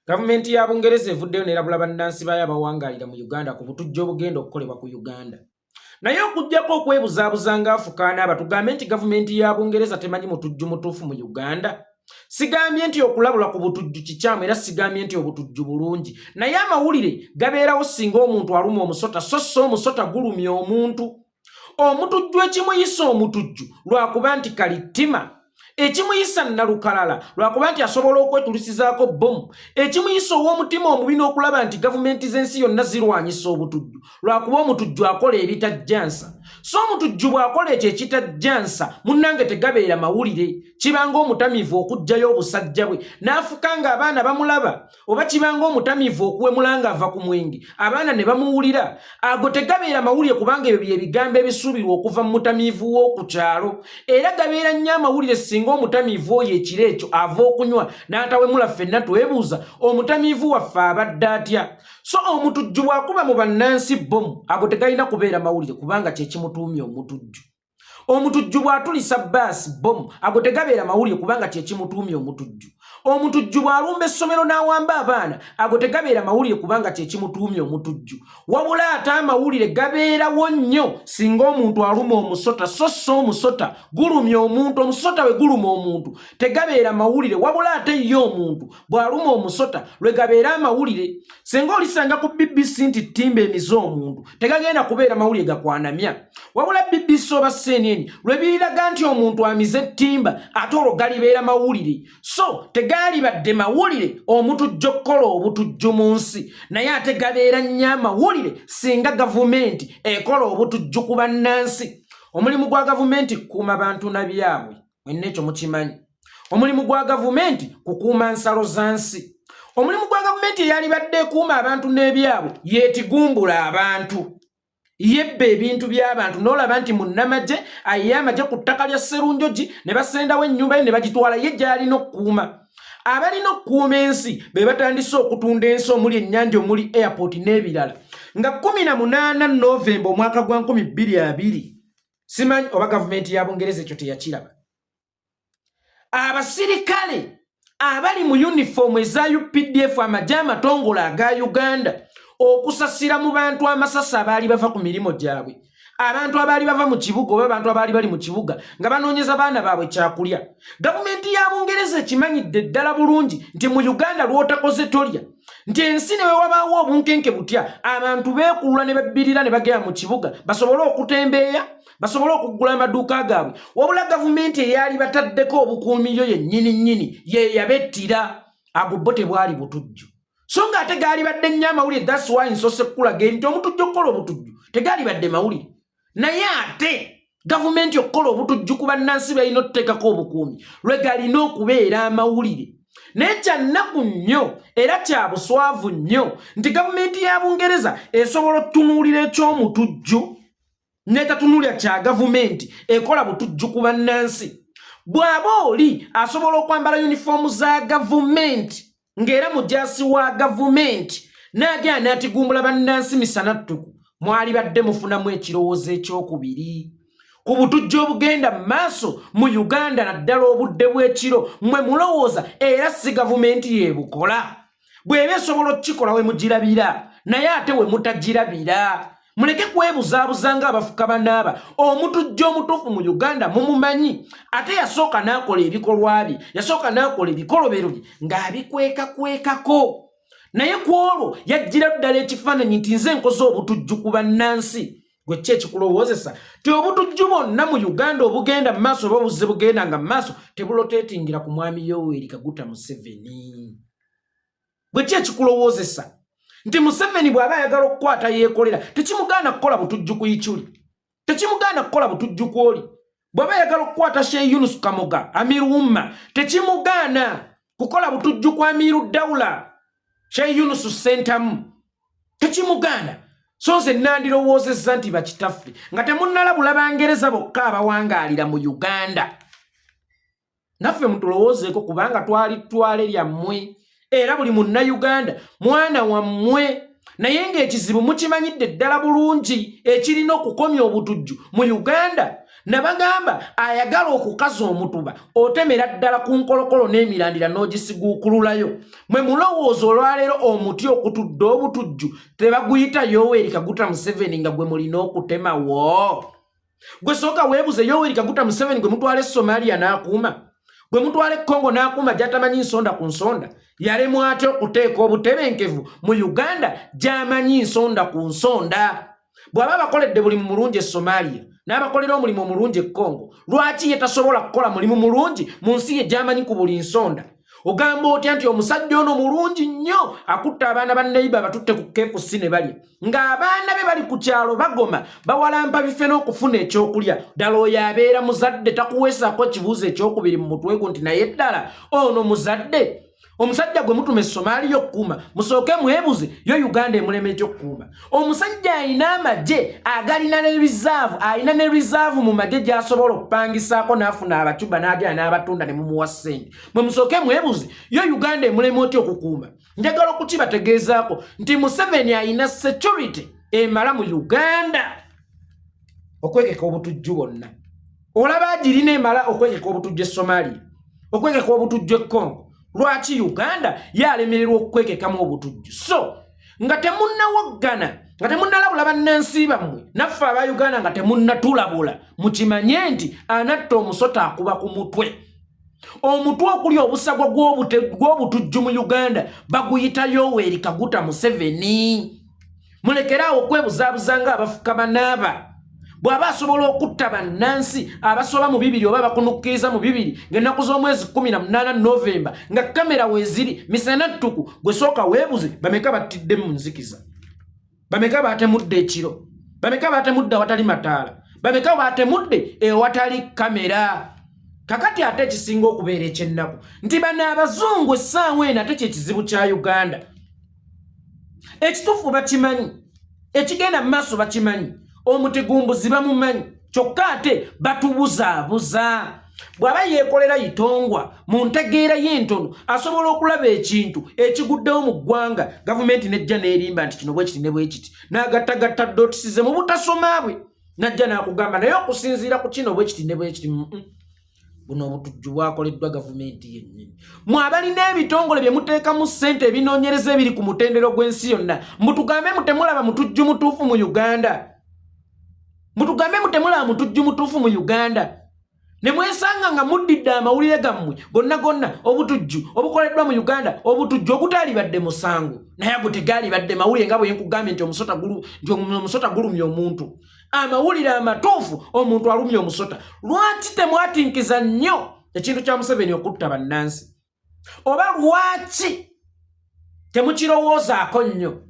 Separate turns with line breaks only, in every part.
Gavumenti ya Bungereza evuddeyo n'erabula bannansi baayo abawangaalira mu Uganda ku butujju obugenda okukolebwa ku Uganda. Naye okuggyako okwebuzaabuza ng'afukaana tugambe nti gavumenti ya Bungereza temanyi mutujju mutuufu mu Uganda. Sigambye nti okulabula ku butujju kikyamu, era sigambye nti obutujju bulungi, naye amawulire gabeerawo singa omuntu aluma omusota, so so omusota gulumya omuntu. Omutujju ekimuyisa omutujju lwakuba nti kalittima, ekimuyisa nalukalala lwakuba nti asobola okwetulisizaako bbomu, ekimuyisa ow'omutima omubi n'okulaba nti gavumenti z'ensi yonna zirwanyisa obutujju lwakuba omutujju akola ebitajjansa. So omutujju bw'akola ekyo ekitajjansa, munnange, tegabeera mawulire. Kibanga omutamiivu okuggyayo obusajja bwe n'afuka ng'abaana bamulaba, oba kibanga omutamiivu okuwemula ng'ava ku mwenge abaana ne bamuwulira. Ago tegabeera mawulire, kubanga ebyo bye bigambo ebisuubirwa okuva mu mutamiivu w'oku kyalo. Era gabeera nnyo amawulire singa omutamiivu oyo ekiro ekyo ava okunywa n'atawemula. Ffenna twebuuza, omutamiivu waffe abadde atya? So omutujju bw'akuba mu bannansi bbomu, ago tegalina kubeera mawulire, kubanga kyekimutuumya omutujju. Omutujju bw'atulisa baasi bbomu, ago tegabeera mawulire, kubanga kyekimutuumya omutujju. Omutujju bw'alumba essomero n'awamba abaana, ago tegabeera mawulire, kubanga kyekimutuumya omutujju. Wabula ate amawulire gabeerawo nnyo singa omuntu aluma omusota, so so omusota gulumya omuntu. Omusota bwe guluma omuntu tegabeera mawulire, wabula ate ye omuntu bw'aluma omusota lwe gabeera amawulire. Singa olisanga ku BBC nti ttimba emize omuntu, tegagenda kubeera mawulire gakwanamya, wabula BBC oba CNN lwe biriraga nti omuntu amize ttimba, ate olwo galibeera mawulire. So tegaalibadde mawulire omutujju okukola obutujju mu nsi, naye ate gabeera nnyo amawulire singa gavumenti ekola obutujju ku bannansi. Omulimu gwa gavumenti kukuuma bantu na byabwe, mwenna ekyo mukimanyi. Omulimu gwa gavumenti kukuuma nsalo za nsi. Omulimu gwa gavumenti eyalibadde ekuuma abantu n'ebyabwe yeetigumbula abantu, yebba ebintu by'abantu, n'olaba nti munnamagye ayiye amagye ku ttaka lya Sserunjogi ne basendawo ennyumba ye ne bagitwala. Ye gy'alina okukuuma, abalina okukuuma ensi be batandise okutunda ensi, omuli ennyanja, omuli airport n'ebirala. Nga 18 Novemba omwaka gwa 2020, simanyi oba gavumenti ya Bungereza ekyo teyakiraba, abasirikale abali mu yunifoomu eza UPDF, amagye amatongole aga Uganda, okusasira mu bantu amasasi abaali bava ku mirimu gyabwe, abantu abaali bava mu kibuga oba abantu abaali bali mu kibuga nga banoonyeza baana baabwe kyakulya. Gavumenti ya Bungereza ekimanyidde ddala bulungi nti mu Uganda lw'otakoze tolya, nti ensi ne bwe wabaawo obunkenke butya, abantu beekulula ne babbirira ne bagenda mu kibuga basobole okutembeeya, basobole okuggula amaduuka gaabwe. Wabula gavumenti eyali bataddeko obukuumi yo yennyini nnyini ye yabettira. Ago bo tebwali butujju, so nga ate gaali badde nnyo amawulire. That's why nsoose kukulaga eri nti omutujju okukola obutujju tegaali badde mawulire, naye ate gavumenti okukola obutujju ku bannansi balina otuteekako obukuumi lwe galina okubeera amawulire. Naye kyannaku nnyo era kya buswavu nnyo nti gavumenti ya Bungereza esobola okutunuulira eky'omutujju netatunuulira kya gavumenti ekola butujju ku bannansi. Bw'aba oli asobola okwambala yunifoomu za gavumenti ng'era mujaasi wa gavumenti n'agenda n'atigumbula bannansi misana ttuku, mwali badde mufunamu ekirowoozo ekyokubiri ku butujju obugenda mu maaso mu Uganda, naddala obudde bw'ekiro. Mmwe mulowooza era si gavumenti yeebukola? Bw'eba esobola okukikola we mugirabira, naye ate we mutagirabira muleke kwebuzaabuza ng'abafuka banaaba. Omutujju omutuufu mu Uganda mumumanyi, ate yasooka n'akola ebikolwa bye, yasooka n'akola ebikolobero bye ng'abikwekakwekako, naye ku olwo yajjira ddala ekifaananyi nti nze nkoze obutujju ku bannansi. Gwe ki ekikulowoozesa ti obutujju bwonna mu Uganda obugenda mu maaso oba obuzze bugenda nga mu maaso tebuloteetingira ku Mwami Yoweri Kaguta Museveni? Gwe ki ekikulowoozesa nti Museveni bw'aba ayagala okukwata yeekolera, tekimugaana kukola butujju ku Ichuli, tekimugaana kukola butujju ku oli? Bw'aba ayagala okukwata Sheikh Yunus Kamoga, Amiru Umma, tekimugaana kukola butujju ku Amiru Daula Sheikh Yunus Sentamu, tekimugaana. So nze nandirowoozezza nti bakitaffe nga temunnalabula Bangereza bokka abawangaalira mu Uganda, naffe mutulowoozeeko, kubanga twali ttwale lyammwe era buli Munnayuganda mwana wammwe. Naye ng'ekizibu mukimanyidde ddala bulungi ekirina okukomya obutujju mu Uganda. Nabagamba ayagala okukaza omutuba otemera ddala ku nkolokolo n'emirandira n'ogisiguukululayo. Mwe mulowooza olwaleero omuti okutudde obutujju tebaguyita Yoweri Kaguta Museveni nga gwe mulina okutemawo? Gwe sooka weebuze, Yoweri Kaguta Museveni gwe mutwala e Somalia n'akuuma, gwe mutwala e Congo n'akuuma gy'atamanyi nsonda ku nsonda, yalemwa atya okuteeka obutebenkevu mu Uganda gy'amanyi nsonda ku nsonda? Bw'aba abakoledde buli mulungi e Somalia n'abakolera omulimu omulungi e Congo, lwaki ye tasobola kukola mulimu mulungi mu nsi ye gy'amanyi ku buli nsonda? Ogamba otya nti omusajja ono mulungi nnyo, akutta abaana ba neiba abatutte ku KFC ne balya, ng'abaana be bali ku kyalo bagoma bawalampa bife n'okufuna ekyokulya? Ddala oyo abeera muzadde? Takuweesaako ekibuuzo ekyokubiri mu mutwe gwo nti naye ddala ono muzadde? Omusajja gwe mutuma e Somalia okukuuma, musooke mwebuze yo Uganda emulema ekyokukuuma. Omusajja alina amagye agalina ne reserve, alina ne reserve mu magye gy'asobola okupangisaako n'afuna abacuba n'agenda n'abatunda ne mumuwa ssente. Mwe musooke mwebuze yo Uganda emulema otya okukuuma? Njagala okukibategeezaako nti Museveni alina security emala mu Uganda okwegeka obutujju bwonna. Olaba agirina emala okwegeka obutujju e Somalia, okwegeka obutujju e Congo, lwaki Uganda yalemererwa okukwekekamu obutujju? So nga temunnawoggana, nga temunnalabula bannansi bammwe, naffe aba Uganda nga temunnatulabula, mukimanye nti anatta omusota akuba ku mutwe. Omutwe okuli obusagwa gw'obutujju mu Uganda baguyita Yoweri Kaguta Museveni. Mulekere awo okwebuzaabuza nga abafuka banaaba. Bw'aba asobola okutta bannansi abasoba mu 200 oba abakunukkiriza mu 200 ng'ennaku z'omwezi 18 Novemba nga kamera weeziri misana ttuku, gwe sooka weebuze bameka battidde mu nzikiza, bameka baatemudde ekiro, bameka baatemudde awatali mataala, bameka baatemudde ewatali kamera. Kakati ate ekisinga okubeera ekyennaku nti bano abazungu essaawa eno ate kyekizibu kya Uganda, ekituufu bakimanyi, ekigenda mu maaso bakimanyi, omutigumbuzi bamumanyi, kyokka ate batubuzaabuza. Bw'aba yeekolera Itongwa mu ntegeera y'entono asobola okulaba ekintu ekiguddewo mu ggwanga, gavumenti nejja n'erimba nti kino bwekiti ne bwekiti, n'agattagatta dots ze mu butasoma bwe, najja n'akugamba naye okusinziira ku kino bwekiti ne bwekiti. Buno obutujju bwakoleddwa gavumenti yennyini. Mwe abalina ebitongole bye muteekamu ssente ebinoonyereza ebiri ku mutendero gw'ensi yonna, mutugambe mutemulaba mutujju mutuufu mu Uganda? Mutugambe mutemulaba mutujju mutuufu mu Uganda? Ne mwesanga nga muddidde amawulire gammwe gonna gonna obutujju obukoleddwa mu Uganda, obutujju ogutaalibadde musango, naye ago tegaalibadde mawulire, nga bwe nkugambye nti omusota gulumya omuntu. Amawulire amatuufu, omuntu alumya omusota. Lwaki temwatinkiza nnyo ekintu kya Museveni okutta bannansi, oba lwaki temukirowoozaako nnyo?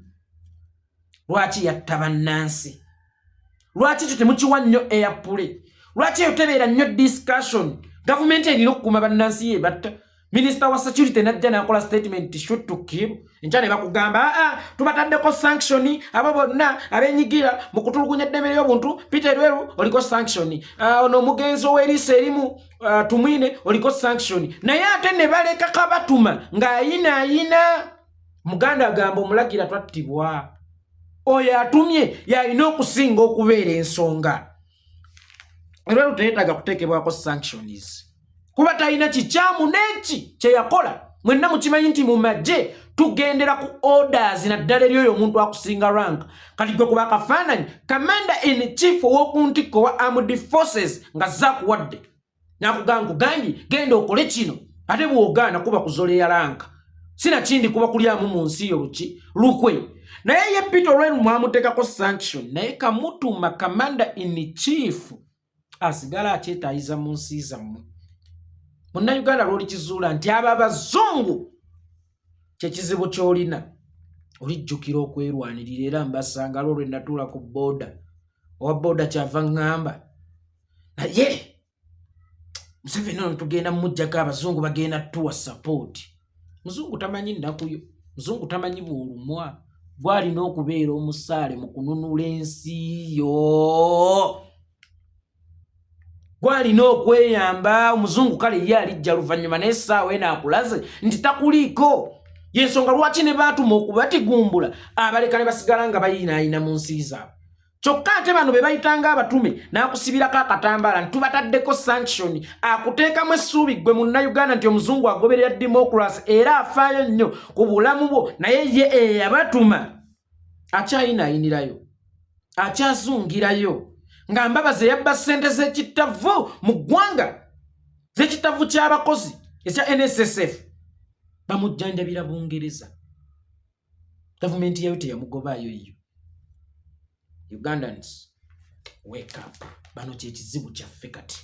Lwaki yatta bannansi? Lwaki kyo temukiwa nnyo airplay? Lwaki eyo tebeera nnyo discussion? Gavumenti erina okukuuma bannansi, ye batta. Minisita wa security najja n'akola statement, "Shoot to kill." Enkya ne bakugamba, "Aa, tubataddeko sanction abo bonna abenyigira mu kutulugunya eddembe ly'obuntu. Peter Elwelu oliko sanction, ono omugenzi ow'eriiso erimu, Tumwine oliko sanction." Naye ate ne baleka Kabatuma ng'ayinaayina. Muganda agamba omulagira twattibwa, oyo atumye yalina okusinga okubeera ensonga. Elwelu teyetaaga kuteekebwako sanctions kuba talina kikyamu n'eki kyeyakola. Mwenna mukimanyi nti mu magye tugendera ku orders, naddala eri oyo omuntu akusinga rank. Kati gwe kuba akafaananyi commander in chief ow'oku ntikko wa armed forces nga zakuwadde nakugamba, nkugambye genda okole kino, ate bw'ogaana kuba kuzoleya rank, sinakindi kuba kulyamu mu nsi yo luki lukwe. Naye ye Peter Olweru mwamuteekako sanction, naye Kamutuma commander in chief asigala akyetaayiza mu nsi zammwe. Munnayuganda, lw'olikizuula nti abo abazungu kyekizibu ky'olina, olijjukira okwerwanirira. Era mbasanga lwo lwe natuula ku booda, owa booda kyava ŋŋamba, naye Museveni ono tugenda mumuggyako, abazungu bagenda tuwa support. Muzungu tamanyi nnakuyo, muzungu tamanyi bw'olumwa. Gwalina okubeera omusaale mu kununula ensi yo, gwalina okweyamba. Omuzungu kale ye alijja luvannyuma, naye essaawa eno akulaze nti takuliiko. Yensonga lwaki ne baatuma okubatigumbula abaleka ne basigala nga bayinaayina mu nsi zaabwe. Kyokka ate bano be bayitanga abatume n'akusibirako akatambaala nti tubataddeko sanction, akuteekamu essuubi ggwe Munnayuganda nti omuzungu agoberera democracy era afaayo nnyo ku bulamu bwo, naye ye eyabatuma akyayinaayinirayo, akyazungirayo nga Mbabazi eyabba ssente z'ekittavu mu ggwanga, z'ekittavu ky'abakozi ekya NSSF, bamujjanjabira Bungereza. Gavumenti yayo teyamugobaayo yo. Ugandans, wake up! Bano kyekizibu kyaffe kati.